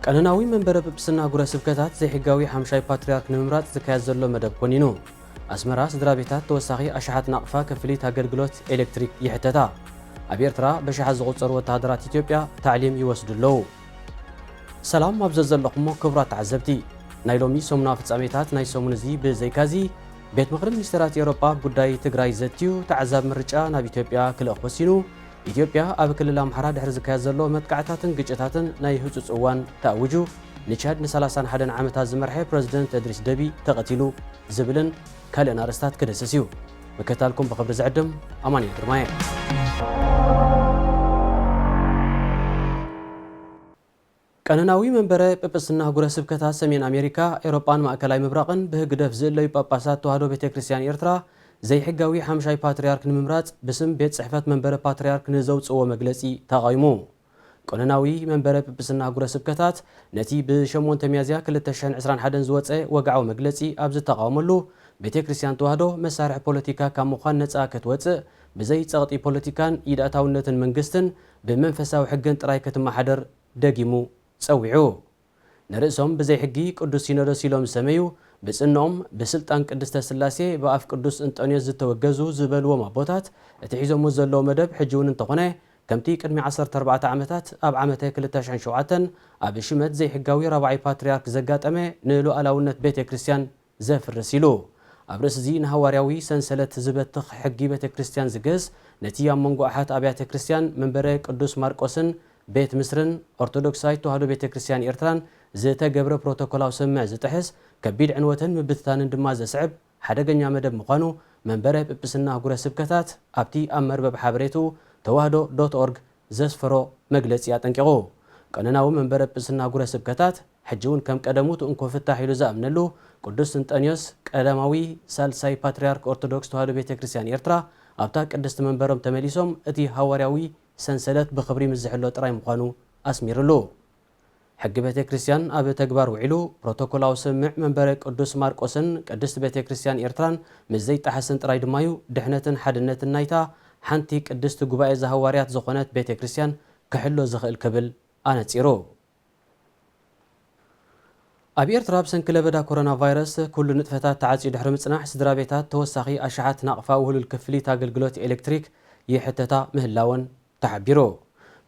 ቀኖናዊ መንበረ ጵጵስና ጉረ ስብከታት ዘይሕጋዊ ሓምሻይ ፓትርያርክ ንምምራጽ ዝካየድ ዘሎ መደብ ኮኒኑ። ኣስመራ፣ ስድራ ቤታት ተወሳኺ ኣሽሓት ናቕፋ ክፍሊት ኣገልግሎት ኤሌክትሪክ ይሕተታ። ኣብ ኤርትራ በሽሓት ዝቑጸሩ ወተሃደራት ኢትዮጵያ ታዕሊም ይወስዱ ኣለዉ። ሰላም ኣብ ዘዘለኹሞ ክቡራት ተዓዘብቲ። ናይ ሎሚ ሰሙናዊ ፍጻሜታት ናይ ሰሙን እዚ ብዘይካዚ፣ ቤት ምኽሪ ሚኒስተራት ኤውሮጳ ኣብ ጉዳይ ትግራይ ዘትዩ፣ ተዓዛቢ ምርጫ ናብ ኢትዮጵያ ክልእኽ ወሲኑ። ኢትዮጵያ ኣብ ክልል ኣምሓራ ድሕሪ ዝካየድ ዘሎ መጥቃዕታትን ግጭታትን ናይ ህጹጽ እዋን ተኣዊጁ። ንቻድ ን ሰላሳን ሓደን ዓመታት ዝመርሐ ፕረዚደንት እድሪስ ደቢ ተቐቲሉ ዝብልን ካልእን ኣርእስታት ክድህስስ እዩ። ምክትታልኩም ብኽብሪ ዝዕድም ኣማኑኤል ግርማየ። ቀኖናዊ መንበረ ጵጵስና ኣህጉረ ስብከታት ሰሜን ኣሜሪካ፣ ኤውሮጳን ማእከላይ ምብራቕን ብህግደፍ ዝእለዩ ጳጳሳት ተዋህዶ ቤተ ክርስቲያን ኤርትራ ዘይሕጋዊ ሓምሻይ ፓትርያርክ ንምምራጽ ብስም ቤት ጽሕፈት መንበረ ፓትርያርክ ንዘውጽእዎ መግለጺ ተቓዊሙ። ቀኖናዊ መንበረ ጵጵስና ኣህጉረ ስብከታት ነቲ ብ ሸሞንተ ሚያዝያ ክልተ ሽሕን ዕስራን ሓደን ዝወጸ ወግዓዊ መግለጺ ኣብ ዝተቓወመሉ፣ ቤተ ክርስቲያን ተዋህዶ መሳርሒ ፖለቲካ ካብ ምዃን ነጻ ክትወጽእ፣ ብዘይ ጸቕጢ ፖለቲካን ኢድ ኣእታውነትን መንግስትን ብመንፈሳዊ ሕግን ጥራይ ክትመሓደር ደጊሙ ጸዊዑ። ንርእሶም ብዘይ ሕጊ ቅዱስ ሲኖዶስ ኢሎም ዝሰመዩ፣ ብጽንኦም ብስልጣን ቅድስተ ስላሴ ብኣፍ ቅዱስ እንጠንዮስ ዝተወገዙ ዝበልዎም ኣቦታት፣ እቲ ሒዞምዎ ዘለዉ መደብ ሕጂ እውን እንተኾነ፣ ከምቲ ቅድሚ ዓሰርተ ኣርባዕተ ዓመታት ኣብ ዓመተ ክልተ ሽሕን ሸውዓተን ኣብ ሽመት ዘይሕጋዊ ራብዓይ ፓትርያርክ ዘጋጠመ ንሉዓላውነት ቤተ ክርስቲያን ዘፍርስ ኢሉ። ኣብ ርእሲ እዚ ንሃዋርያዊ ሰንሰለት ዝበትኽ ሕጊ ቤተ ክርስቲያን ዝግህስ፣ ነቲ ኣብ መንጎ ኣሓት ኣብያተ ክርስቲያን መንበረ ቅዱስ ማርቆስን ቤት ምስርን ኦርቶዶክሳዊት ተዋህዶ ቤተ ክርስቲያን ኤርትራን ዝተገብረ ፕሮቶኮላዊ ስምምዕ ዝጥሕስ፣ ከቢድ ዕንወትን ምብትታንን ድማ ዘስዕብ ሓደገኛ መደብ ምዃኑ መንበረ ጵጵስና ኣህጉረ ስብከታት ኣብቲ ኣብ መርበብ ሓበሬትኡ ተዋህዶ ዶት ኦርግ ዘስፈሮ መግለጺ ኣጠንቂቑ። ቀኖናዊ መንበረ ጵጵስና ኣህጉረ ስብከታት ሕጂ እውን ከም ቀደሙ እቲ እንኮ ፍታሕ ኢሉ ዝኣምነሉ ቅዱስ እንጠንዮስ ቀዳማዊ ሳልሳይ ፓትርያርክ ኦርቶዶክስ ተዋህዶ ቤተ ክርስቲያን ኤርትራ ኣብታ ቅድስቲ መንበሮም ተመሊሶም እቲ ሃዋርያዊ ሰንሰለት ብኽብሪ ምስ ዝሕሎ ጥራይ ምዃኑ ኣስሚርሉ። ሕጊ ቤተ ክርስቲያን ኣብ ተግባር ውዒሉ፣ ፕሮቶኮላዊ ስምምዕ መንበረ ቅዱስ ማርቆስን ቅድስት ቤተ ክርስቲያን ኤርትራን ምስ ዘይጠሓስን ጥራይ ድማዩ ድሕነትን ሓድነትን ናይታ ሓንቲ ቅድስቲ ጉባኤ ዘሃዋርያት ዝኾነት ቤተ ክርስቲያን ክሕሎ ዝኽእል ክብል ኣነጺሩ። ኣብ ኤርትራ ብሰንኪ ለበዳ ኮሮና ቫይረስ ኩሉ ንጥፈታት ተዓጽዩ ድሕሪ ምጽናሕ፣ ስድራ ቤታት ተወሳኺ ኣሽሓት ናቕፋ ውህሉል ክፍሊት ኣገልግሎት ኤሌክትሪክ ይሕተታ ምህላወን ተሓቢሩ።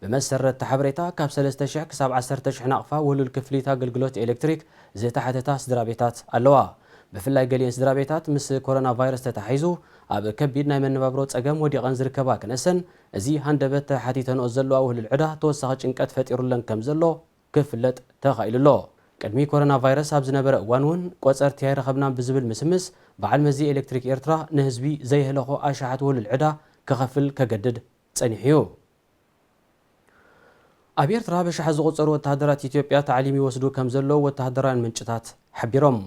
ብመሰረት እቲ ሓበሬታ፣ ካብ ሰለስተ ሽሕ ክሳብ ዓሰርተ ሽሕ ናቕፋ ውህሉል ክፍሊት ኣገልግሎት ኤሌክትሪክ ዝተሓተታ ስድራ ቤታት ኣለዋ። ብፍላይ ገሊአን ስድራ ቤታት ምስ ኮሮና ቫይረስ ተተሓሒዙ ኣብ ከቢድ ናይ መነባብሮ ጸገም ወዲቐን ዝርከባ ክነሰን፣ እዚ ሃንደበት ተሓቲተንኦ ዘለዋ ውህሉል ዕዳ ተወሳኺ ጭንቀት ፈጢሩለን ከም ዘሎ ክፍለጥ ተኻኢሉ ኣሎ። ቅድሚ ኮሮና ቫይረስ ኣብ ዝነበረ እዋን እውን ቆጸርቲ ኣይረኸብናን ብዝብል ምስምስ፣ በዓል መዚ ኤሌክትሪክ ኤርትራ ንህዝቢ ዘየህለኾ ኣሽሓት ውህሉል ዕዳ ክኸፍል ከገድድ ጸኒሑ እዩ። ኣብ ኤርትራ ብሽሓት ዝቑጸሩ ወተሃደራት ኢትዮጵያ ታዕሊም ይወስዱ ከም ዘለዉ ወተሃደራውያን ምንጭታት ሓቢሮም።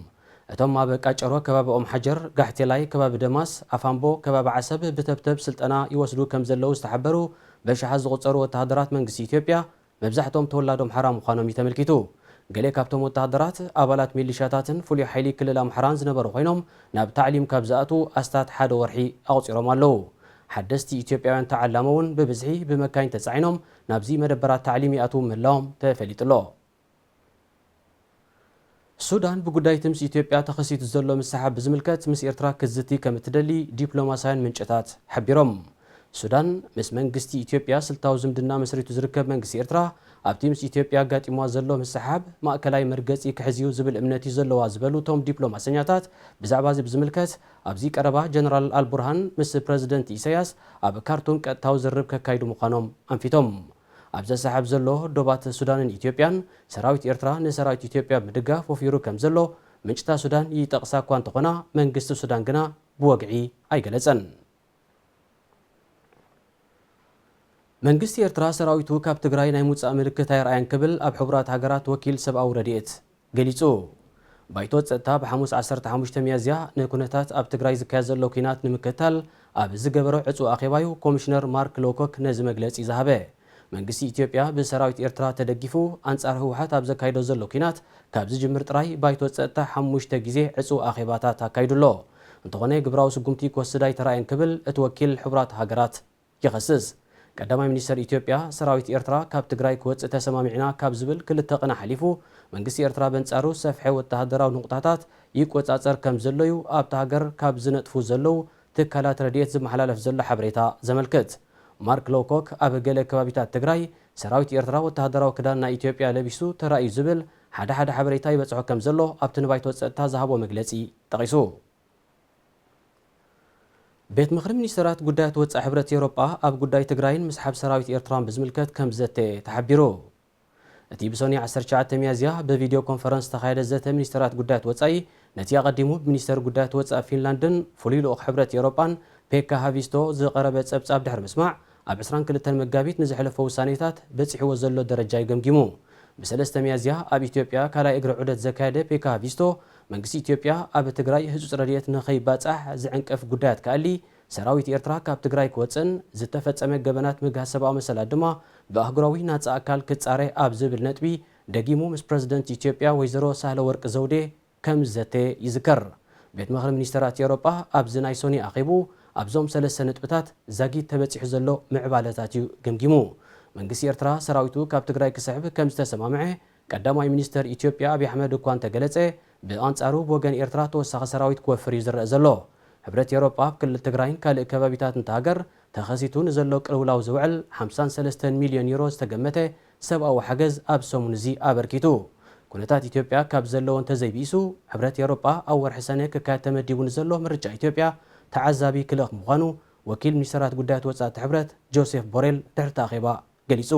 እቶም ኣብ ቃጨሮ፣ ከባቢ ኦም ሓጀር፣ ጋሕቴላይ፣ ከባቢ ደማስ፣ ኣፋምቦ፣ ከባቢ ዓሰብ ብተብተብ ስልጠና ይወስዱ ከም ዘለዉ ዝተሓበሩ ብሽሓት ዝቑጸሩ ወተሃደራት መንግስቲ ኢትዮጵያ፣ መብዛሕትኦም ተወላዶ ኣምሓራ ምዃኖም እዩ ተመልኪቱ። ገለ ካብቶም ወተሃደራት ኣባላት ሚሊሻታትን ፍሉይ ሓይሊ ክልል ኣምሓራን ዝነበሩ ኮይኖም፣ ናብ ታዕሊም ካብ ዝኣትዉ ኣስታት ሓደ ወርሒ ኣቑጺሮም ኣለዉ። ሓደስቲ ኢትዮጵያውያን ተዓላሞ እውን ብብዝሒ ብመካይን ተጻዒኖም ናብዚ መደበራት ታዕሊም ይኣትዉ ምህላዎም ተፈሊጡ ኣሎ። ሱዳን ብጉዳይ እቲ ምስ ኢትዮጵያ ተኸሲቱ ዘሎ ምስሕሓብ ብዝምልከት ምስ ኤርትራ ክትዝቲ ከም እትደሊ ዲፕሎማስያን ምንጭታት ሓቢሮም። ሱዳን ምስ መንግስቲ ኢትዮጵያ ስልታዊ ዝምድና መስሪቱ ዝርከብ መንግስቲ ኤርትራ፣ ኣብቲ ምስ ኢትዮጵያ ኣጋጢምዋ ዘሎ ምስሕሓብ ማእከላይ መርገጺ ክሕዝ እዩ ዝብል እምነት እዩ ዘለዋ ዝበሉ እቶም ዲፕሎማሰኛታት፣ ብዛዕባ እዚ ብዝምልከት ኣብዚ ቀረባ ጀነራል ኣልቡርሃን ምስ ፕረዚደንት ኢሳያስ ኣብ ካርቱም ቀጥታዊ ዝርርብ ከካይዱ ምዃኖም ኣንፊቶም። ኣብ ዘሰሓብ ዘሎ ዶባት ሱዳንን ኢትዮጵያን፣ ሰራዊት ኤርትራ ንሰራዊት ኢትዮጵያ ብምድጋፍ ወፊሩ ከም ዘሎ ምንጭታት ሱዳን ይጠቕሳ እኳ እንተኾና፣ መንግስቲ ሱዳን ግና ብወግዒ ኣይገለጸን። መንግስቲ ኤርትራ ሰራዊቱ ካብ ትግራይ ናይ ምውጻእ ምልክት ኣየርኣየን ክብል ኣብ ሕቡራት ሃገራት ወኪል ሰብኣዊ ረድኤት ገሊጹ። ባይቶ ጸጥታ ብሓሙስ ዓሰርተ ሓሙሽተ ሚያዝያ ንኩነታት ኣብ ትግራይ ዝካየድ ዘሎ ኲናት ንምክትታል ኣብ ዝገበሮ ዕጹው ኣኼባዩ ኮሚሽነር ማርክ ሎኮክ ነዚ መግለጺ ዝሃበ። መንግስቲ ኢትዮጵያ ብሰራዊት ኤርትራ ተደጊፉ ኣንጻር ህወሓት ኣብ ዘካይዶ ዘሎ ኲናት ካብ ዝጅምር ጥራይ ባይቶ ጸጥታ ሓሙሽተ ግዜ ዕጹው ኣኼባታት ኣካይዱ ኣሎ። እንተኾነ ግብራዊ ስጉምቲ ክወስድ ኣይተራእየን ክብል እቲ ወኪል ሕቡራት ሃገራት ይኸስስ። ቀዳማይ ሚኒስተር ኢትዮጵያ፣ ሰራዊት ኤርትራ ካብ ትግራይ ክወጽእ ተሰማሚዕና ካብ ዝብል ክልተ ቅነ ሓሊፉ፣ መንግስቲ ኤርትራ በንጻሩ ሰፍሐ ወተሃደራዊ ንቑጣታት ይቆጻጸር ከም ዘሎ እዩ ኣብታ ሃገር ካብ ዝነጥፉ ዘለዉ ትካላት ረድኤት ዝመሓላለፍ ዘሎ ሓበሬታ ዘመልክት። ማርክ ሎውኮክ ኣብ ገለ ከባቢታት ትግራይ ሰራዊት ኤርትራ ወተሃደራዊ ክዳን ናይ ኢትዮጵያ ለቢሱ ተራእዩ ዝብል ሓደ ሓደ ሓበሬታ ይበጽሖ ከም ዘሎ ኣብቲ ንባይቶ ጸጥታ ዝሃቦ መግለጺ ጠቒሱ። ቤት ምኽሪ ሚኒስተራት ጉዳያት ወጻኢ ሕብረት ኤውሮጳ ኣብ ጉዳይ ትግራይን ምስሓብ ሰራዊት ኤርትራን ብዝምልከት ከም ዘተ ተሓቢሩ። እቲ ብሰኑይ ዓሰርተ ትሽዓተ ሚያዝያ ብቪድዮ ኮንፈረንስ ዝተኻየደ ዘተ ሚኒስተራት ጉዳያት ወጻኢ፣ ነቲ ኣቐዲሙ ብሚኒስተር ጉዳያት ወጻኢ ፊንላንድን ፍሉይ ልኡኽ ሕብረት ኤውሮጳን ፔካ ሃቪስቶ ዝቐረበ ጸብጻብ ድሕሪ ምስማዕ፣ ኣብ ዕስራን ክልተን መጋቢት ንዝሐለፎ ውሳኔታት በጺሕዎ ዘሎ ደረጃ እዩ ገምጊሙ። ብሰለስተ ሚያዝያ ኣብ ኢትዮጵያ ካልኣይ እግሪ ዑደት ዘካየደ ፔካ ሃቪስቶ፣ መንግስቲ ኢትዮጵያ ኣብ ትግራይ ህጹጽ ረድኤት ንኸይባጻሕ ዝዕንቅፍ ጉዳያት ክኣሊ፣ ሰራዊት ኤርትራ ካብ ትግራይ ክወጽእን ዝተፈጸመ ገበናት ምግሃስ ሰብኣዊ መሰላት ድማ ብኣህጉራዊ ናጻ ኣካል ክጻረ ኣብ ዝብል ነጥቢ ደጊሙ ምስ ፕረዚደንት ኢትዮጵያ ወይዘሮ ሳህለወርቅ ዘውዴ ከም ዝዘተ ይዝከር። ቤት ምኽሪ ሚኒስተራት ኤውሮጳ ኣብዚ ናይ ሶኒ ኣኼብኡ ኣብዞም ሰለስተ ነጥብታት ዛጊት ተበጺሑ ዘሎ ምዕባለታት እዩ ገምጊሙ። መንግስቲ ኤርትራ ሰራዊቱ ካብ ትግራይ ክስሕብ ከም ዝተሰማምዐ ቀዳማይ ሚኒስተር ኢትዮጵያ ኣብይ ኣሕመድ እኳ እንተገለጸ፣ ብኣንጻሩ ብወገን ኤርትራ ተወሳኺ ሰራዊት ክወፍር እዩ ዝረአ ዘሎ። ሕብረት ኤውሮጳ ኣብ ክልል ትግራይን ካልእ ከባቢታት እንታ ሃገር ተኸሲቱ ንዘሎ ቅልውላው ዝውዕል ሓምሳን ሰለስተን ሚልዮን ዩሮ ዝተገመተ ሰብኣዊ ሓገዝ ኣብ ሰሙን እዚ ኣበርኪቱ። ኩነታት ኢትዮጵያ ካብ ዘለዎ እንተዘይብኢሱ፣ ሕብረት ኤውሮጳ ኣብ ወርሒ ሰነ ክካየድ ተመዲቡ ንዘሎ ምርጫ ኢትዮጵያ ተዓዛቢ ክልእኽ ምዃኑ ወኪል ሚኒስተራት ጉዳያት ወጻእቲ ሕብረት ጆሴፍ ቦሬል ድሕሪ እቲ ኣኼባ ገሊጹ።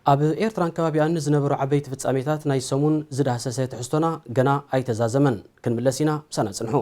ኣብ ኤርትራን ከባቢኣን ንዝነበሩ ዓበይቲ ፍጻሜታት ናይ ሰሙን ዝዳህሰሰ ትሕዝቶና ገና ኣይተዛዘመን። ክንምለስ ኢና፣ ምሳና ጽንሑ።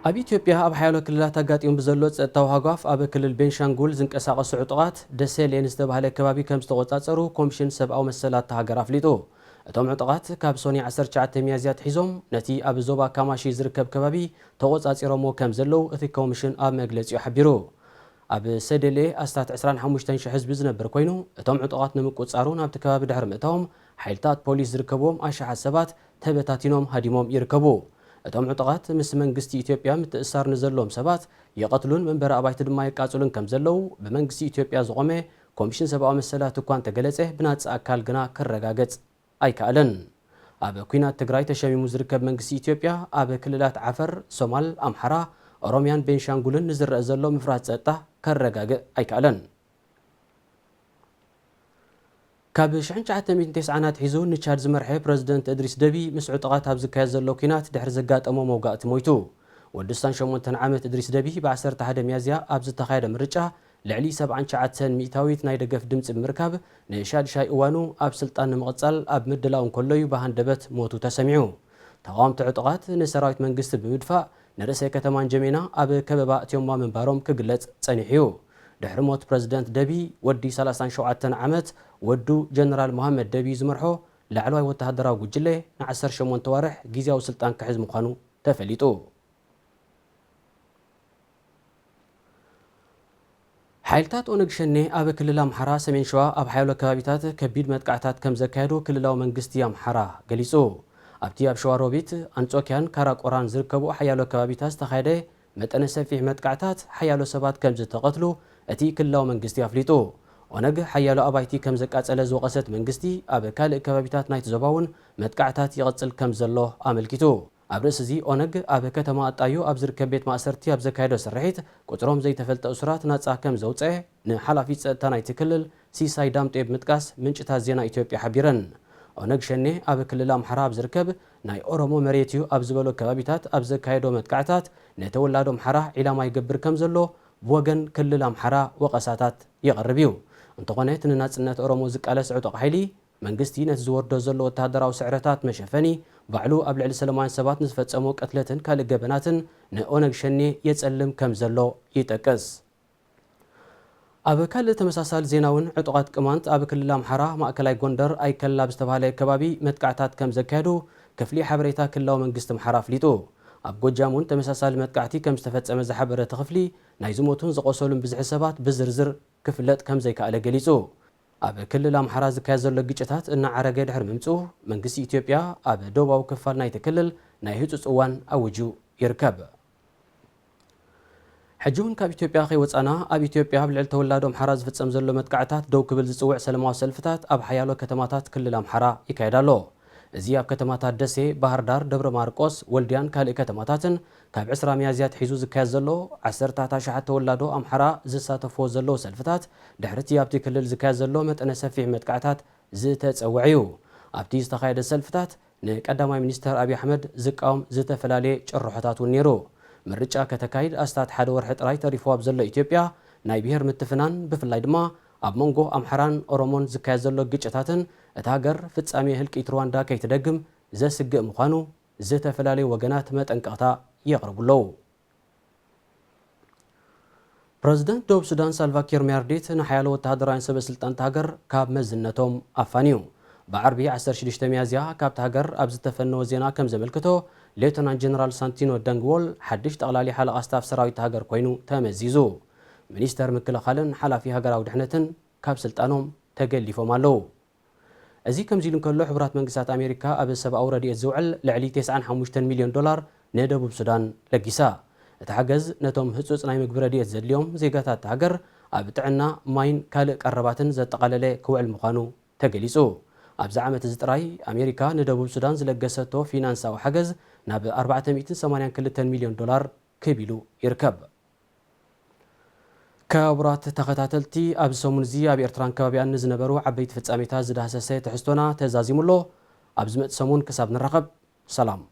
ኣብ ኢትዮጵያ ኣብ ሓያሎ ክልላት ኣጋጢሙ ብዘሎ ጸጥታዊ ሃጓፍ ኣብ ክልል ቤንሻንጉል ዝንቀሳቐሱ ዕጡቓት ደሴሌ ንዝተባህለ ከባቢ ከም ዝተቖጻጸሩ ኮሚሽን ሰብኣዊ መሰላት እታ ሃገር ኣፍሊጡ። እቶም ዕጡቓት ካብ ሶኒ ዓሰርተ ትሽዓተ ሚያዝያ ኣትሒዞም ነቲ ኣብ ዞባ ካማሺ ዝርከብ ከባቢ ተቖጻጺሮምዎ ከም ዘለዉ እቲ ኮሚሽን ኣብ መግለጺኡ ሓቢሩ። ኣብ ሰደሌ ኣስታት ዕስራን ሓሙሽተን ሽሕ ህዝቢ ዝነብር ኮይኑ፣ እቶም ዕጡቓት ንምቁጽጻሩ ናብቲ ከባቢ ድሕሪ ምእታዎም፣ ሓይልታት ፖሊስ ዝርከብዎም ኣሽሓት ሰባት ተበታቲኖም ሃዲሞም ይርከቡ። እቶም ዕጡቓት ምስ መንግስቲ ኢትዮጵያ ምትእስሳር ንዘለዎም ሰባት ይቐትሉን መንበሪ ኣባይቲ ድማ የቃጽሉን ከም ዘለዉ ብመንግስቲ ኢትዮጵያ ዝቖመ ኮሚሽን ሰብኣዊ መሰላት እኳ እንተገለጸ፣ ብናጻ ኣካል ግና ክረጋገጽ ኣይከኣለን። ኣብ ኲናት ትግራይ ተሸሚሙ ዝርከብ መንግስቲ ኢትዮጵያ፣ ኣብ ክልላት ዓፈር፣ ሶማል፣ ኣምሓራ፣ ኦሮምያን ቤንሻንጉልን ንዝረአ ዘሎ ምፍራስ ጸጥታ ከረጋግእ ኣይከኣለን። ካብ ሽሕን ትሽዓተ ሚእትን ተስዓን ኣትሒዙ ንቻድ ዝመርሐ ፕረዚደንት እድሪስ ደቢ፣ ምስ ዕጡቓት ኣብ ዝካየድ ዘሎ ኲናት ድሕሪ ዘጋጠሞ መውጋእቲ ሞይቱ። ወዲ ስሳን ሸሞንተን ዓመት እድሪስ ደቢ፣ ብ ዓሰርተ ሓደ ሚያዝያ ኣብ ዝተኻየደ ምርጫ ልዕሊ ሰብዓን ትሽዓተን ሚእታዊት ናይ ደገፍ ድምጺ ብምርካብ፣ ንሻድሻይ እዋኑ ኣብ ስልጣን ንምቕጻል ኣብ ምድላው እንከሎ እዩ ብሃንደበት ሞቱ ተሰሚዑ። ተቓወምቲ ዕጡቓት ንሰራዊት መንግስቲ ብምድፋእ፣ ንርእሰ ከተማ እንጀሜና ኣብ ከበባ ኣእትዮማ ምንባሮም ክግለጽ ጸኒሑ እዩ። ድሕሪ ሞት ፕረዚደንት ደቢ፣ ወዲ ሰላሳን ሸውዓተን ዓመት ወዱ ጀነራል መሃመድ ደቢ ዝመርሖ ላዕለዋይ ወተሃደራዊ ጉጅለ ንዓሰርተ ሸሞንተ ኣዋርሕ ግዝያዊ ስልጣን ክሕዝ ምዃኑ ተፈሊጡ። ሓይልታት ኦነግ ሸኔ ኣብ ክልል ኣምሓራ ሰሜን ሸዋ ኣብ ሓያሎ ከባቢታት ከቢድ መጥቃዕታት ከም ዘካየዱ ክልላዊ መንግስቲ ኣምሓራ ገሊጹ። ኣብቲ ኣብ ሸዋ ሮቢት፣ ኣንጾኪያን ካራቆራን ዝርከቡ ሓያሎ ከባቢታት ዝተኻየደ መጠነ ሰፊሕ መጥቃዕታት ሓያሎ ሰባት ከም ዝተቐትሉ እቲ ክልላዊ መንግስቲ ኣፍሊጡ። ኦነግ ሓያሎ ኣባይቲ ከም ዘቃጸለ ዝወቐሰት መንግስቲ፣ ኣብ ካልእ ከባቢታት ናይቲ ዞባ እውን መጥቃዕታት ይቕጽል ከም ዘሎ ኣመልኪቱ። ኣብ ርእሲ እዚ፣ ኦነግ ኣብ ከተማ ኣጣዩ ኣብ ዝርከብ ቤት ማእሰርቲ ኣብ ዘካየዶ ስርሒት፣ ቁጽሮም ዘይተፈልጠ እሱራት ናጻ ከም ዘውጽአ ንሓላፊ ጸጥታ ናይቲ ክልል ሲሳይ ዳምጤ ብምጥቃስ ምንጭታት ዜና ኢትዮጵያ ሓቢረን። ኦነግ ሸኔ ኣብ ክልል ኣምሓራ ኣብ ዝርከብ ናይ ኦሮሞ መሬት እዩ ኣብ ዝበሎ ከባቢታት ኣብ ዘካየዶ መጥቃዕታት፣ ንተወላዶ ኣምሓራ ዒላማ ይገብር ከም ዘሎ ብወገን ክልል ኣምሓራ ወቐሳታት ይቐርብ እዩ። እንተኾነ፣ እቲ ንናጽነት ኦሮሞ ዝቃለስ ዕጡቕ ሓይሊ፣ መንግስቲ ነቲ ዝወርዶ ዘሎ ወተሃደራዊ ስዕረታት መሸፈኒ፣ ባዕሉ ኣብ ልዕሊ ሰላማውያን ሰባት ንዝፈጸሞ ቅትለትን ካልእ ገበናትን ንኦነግ ሸኔ የጸልም ከም ዘሎ ይጠቅስ። ኣብ ካልእ ተመሳሳሊ ዜና እውን፣ ዕጡቓት ቅማንት ኣብ ክልል ኣምሓራ ማእከላይ ጎንደር ኣይከል ኣብ ዝተባህለ ከባቢ መጥቃዕታት ከም ዘካየዱ ክፍሊ ሓበሬታ ክልላዊ መንግስቲ ኣምሓራ ኣፍሊጡ። ኣብ ጎጃም እውን ተመሳሳሊ መጥቃዕቲ ከም ዝተፈጸመ ዝሓበረ እቲ ክፍሊ፣ ናይ ዝሞቱን ዝቖሰሉን ብዝሒ ሰባት ብዝርዝር ክፍለጥ ከም ዘይከኣለ ገሊጹ። ኣብ ክልል ኣምሓራ ዝካየድ ዘሎ ግጭታት እናዓረገ ድሕሪ ምምጽኡ፣ መንግስቲ ኢትዮጵያ ኣብ ደቡባዊ ክፋል ናይቲ ክልል ናይ ህጹጽ እዋን ኣዊጁ ይርከብ። ሕጂ እውን ካብ ኢትዮጵያ ከይወጻና፣ ኣብ ኢትዮጵያ ኣብ ልዕሊ ተወላዶ ኣምሓራ ዝፍጸም ዘሎ መጥቃዕታት ደው ክብል ዝጽውዕ ሰላማዊ ሰልፍታት ኣብ ሓያሎ ከተማታት ክልል ኣምሓራ ይካየድ ኣሎ። እዚ ኣብ ከተማታት ደሴ፣ ባህር ዳር፣ ደብረ ማርቆስ፣ ወልድያን ካልእ ከተማታትን ካብ ዕስራ ሚያዝያ ኣትሒዙ ዝካየድ ዘሎ፣ ዓሰርታት ኣሽሓት ተወላዶ ኣምሓራ ዝሳተፍዎ ዘለዉ ሰልፍታት፣ ድሕሪቲ ኣብቲ ክልል ዝካየድ ዘሎ መጠነ ሰፊሕ መጥቃዕታት ዝተጸውዐ እዩ። ኣብቲ ዝተኻየደ ሰልፍታት፣ ንቀዳማይ ሚኒስተር ኣብይ ኣሕመድ ዝቃወም ዝተፈላለየ ጭርሖታት እውን ነይሩ። ምርጫ ከተካይድ ኣስታት ሓደ ወርሒ ጥራይ ተሪፍዋ ኣብ ዘሎ ኢትዮጵያ፣ ናይ ብሄር ምትፍናን፣ ብፍላይ ድማ ኣብ መንጎ ኣምሓራን ኦሮሞን ዝካየድ ዘሎ ግጭታትን፣ እታ ሃገር ፍጻሜ ህልቂት ሩዋንዳ ከይትደግም ዘስግእ ምዃኑ ዝተፈላለዩ ወገናት መጠንቀቕታ የቕርቡ ኣለዉ። ፕረዚደንት ደቡብ ሱዳን ሳልቫ ኪር ማያርዲት ንሓያሎ ወተሃደራውያን ሰበ ስልጣን እታ ሃገር ካብ መዝነቶም ኣፋንዩ። ብዓርቢ ዓሰርተ ሽዱሽተ ሚያዝያ ካብታ ሃገር ኣብ ዝተፈነወ ዜና ከም ዘመልክቶ፣ ሌተናንት ጀነራል ሳንቲኖ ደንግዎል ሓድሽ ጠቕላሊ ሓለቓ ስታፍ ሰራዊት እታ ሃገር ኮይኑ ተመዚዙ። ሚኒስተር ምክልኻልን ሓላፊ ሃገራዊ ድሕነትን ካብ ስልጣኖም ተገሊፎም ኣለዉ። እዚ ከምዚ ኢሉ እንከሎ፣ ሕቡራት መንግስታት ኣሜሪካ ኣብ ሰብኣዊ ረድኤት ዝውዕል ልዕሊ ተስዓን ሓሙሽተን ሚልዮን ዶላር ንደቡብ ሱዳን ለጊሳ። እቲ ሓገዝ ነቶም ህጹጽ ናይ ምግቢ ረድኤት ዘድልዮም ዜጋታት እታ ሃገር ኣብ ጥዕና፣ ማይን ካልእ ቀረባትን ዘጠቓለለ ክውዕል ምዃኑ ተገሊጹ። ኣብዚ ዓመት እዚ ጥራይ ኣሜሪካ ንደቡብ ሱዳን ዝለገሰቶ ፊናንሳዊ ሓገዝ ናብ ኣርባዕተ ሚእትን ሰማንያን ክልተን ሚልዮን ዶላር ክብ ኢሉ ይርከብ። ክቡራት ተኸታተልቲ፣ ኣብዚ ሰሙን እዚ ኣብ ኤርትራን ከባቢኣን ንዝነበሩ ዓበይቲ ፍጻሜታት ዝዳህሰሰ ትሕዝቶና ተዛዚሙ ኣሎ። ኣብ ዝመጽእ ሰሙን ክሳብ ንራኸብ፣ ሰላም።